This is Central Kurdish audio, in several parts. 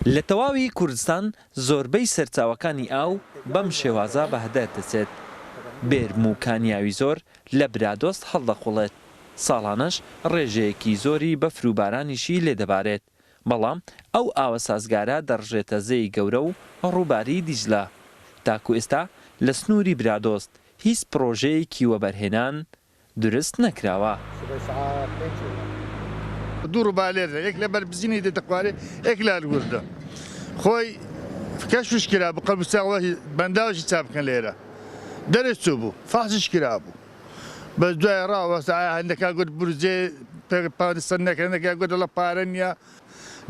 لە تەواوی کوردستان زۆربەی سەرچاوەکانی ئاو بەم شێوازە بەهەدەر دەچێت. بێرم و کانیاوی زۆر لە برادۆست هەڵدەقوڵێت، ساڵانەش ڕێژەیەکی زۆری بەفر و بارانیشی لێ دەبارێت، بەڵام ئەو ئاوە سازگارە دەڕژێتە زێی گەورە و ڕووباری دیجلە. تاکو ئێستا لە سنووری برادۆست هیچ پڕۆژەیەکی وەبەرهێنان دروست نەکراوە. دوو ڕووبار لێرە یەک لە بەربزینی دێتە خوارێ یەک لە هەلگوردە خۆی کەشفش کرابوو قەل بساوە بەنداوشی چا بکەن لێرە دەرێ چوو بوو فەحسیش کرابوو بەس دوای ڕاوەستا ئایا هەندەکا گوت بورجێ پارە نەکەن نەکە گوت دەڵە پارە نییە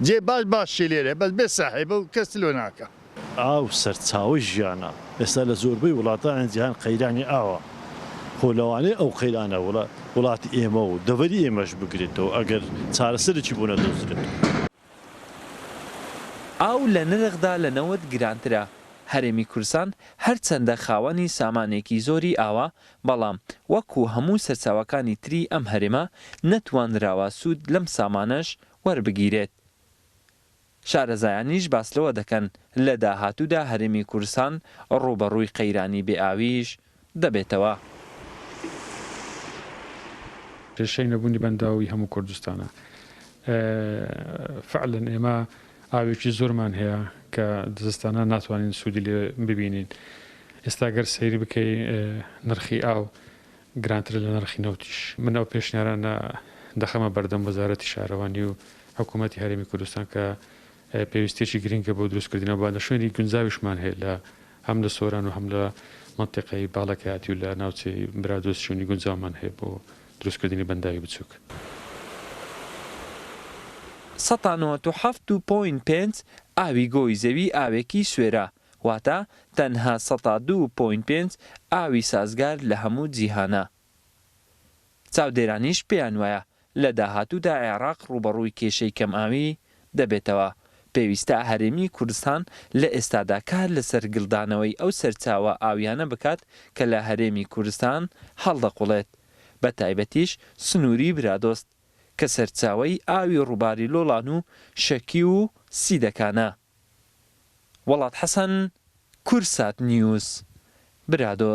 جێ باش باشی لێرە بەس بێ ساحێبە و کەس لۆ ناکا. ئاو سەرچاوەی ژیانە، ئێستا لە زۆربەی وڵاتانی جیهان قەیرانی ئاوە، خۆ لەوانەیە ئەو قەیرانە وڵاتی ئێمە و دەڤەری ئێمەش بگرێتەوە ئەگەر چارەسەرێکی بۆ نەدۆزرێتەوە. ئاو لە نرخدا لە نەوت گرانترە، هەرێمی کوردستان هەرچەندە خاوەنی سامانێکی زۆری ئاوە، بەڵام وەکو هەموو سەرچاوەکانی تری ئەم هەرێمە نەتوانراوە سوود لەم سامانەش وەربگیرێت. شارەزایانیش باس لەوە دەکەن، لە داهاتوودا هەرێمی کوردستان ڕووبەڕووی قەیرانی بێ ئاویش دەبێتەوە. کێشەی نەبوونی بەنداو ی هەموو کوردستانە. فعلەن ئێمە ئاوێکی زۆرمان هەیە کە زستانان ناتوانین سوودی لێ ببینین. ئێستا گەر سەیر بکەی نرخی ئاو گرانترە لە نرخی نەوتیش. من ئەو پێشنیارانە دەخەمە بەردەم وەزارەتی شارەوانی و حکوومەتی هەرێمی کوردستان کە پێویستیەکی گرنگە بۆ دروستکردنی ئەو باندە. شوێنی گونجاویشمان هەیە لە هەم لە سۆران و هەم لە مەنتیقەی باڵەکایەتی و لە ناوچەی برادۆست شوێنی گونجاومان هەیە بۆ دروستکردنی بەنداوی بچووک. سەتا 97 و point پێنج ئاوی گۆی زەوی ئاوێکی سوێرە، واتە تەنها سەتا دوو point پێنج ئاوی سازگار لە هەموو جیهانە. چاودێرانیش پێیان وایە لە داهاتوودا عێراق ڕووبەڕووی کێشەی کەمئاوی دەبێتەوە، پێویستە هەرێمی کوردستان لە ئێستادا کار لەسەر گلدانەوەی ئەو سەرچاوە ئاویانە بکات کە لە هەرێمی کوردستان هەڵدەقوڵێت، بەتایبەتیش سنووری برادۆست کە سەرچاوەی ئاوی ڕووباری لۆڵان و شەکی و سیدەکانە. وەڵات حەسەن، کوردسات نیوز، برادۆست.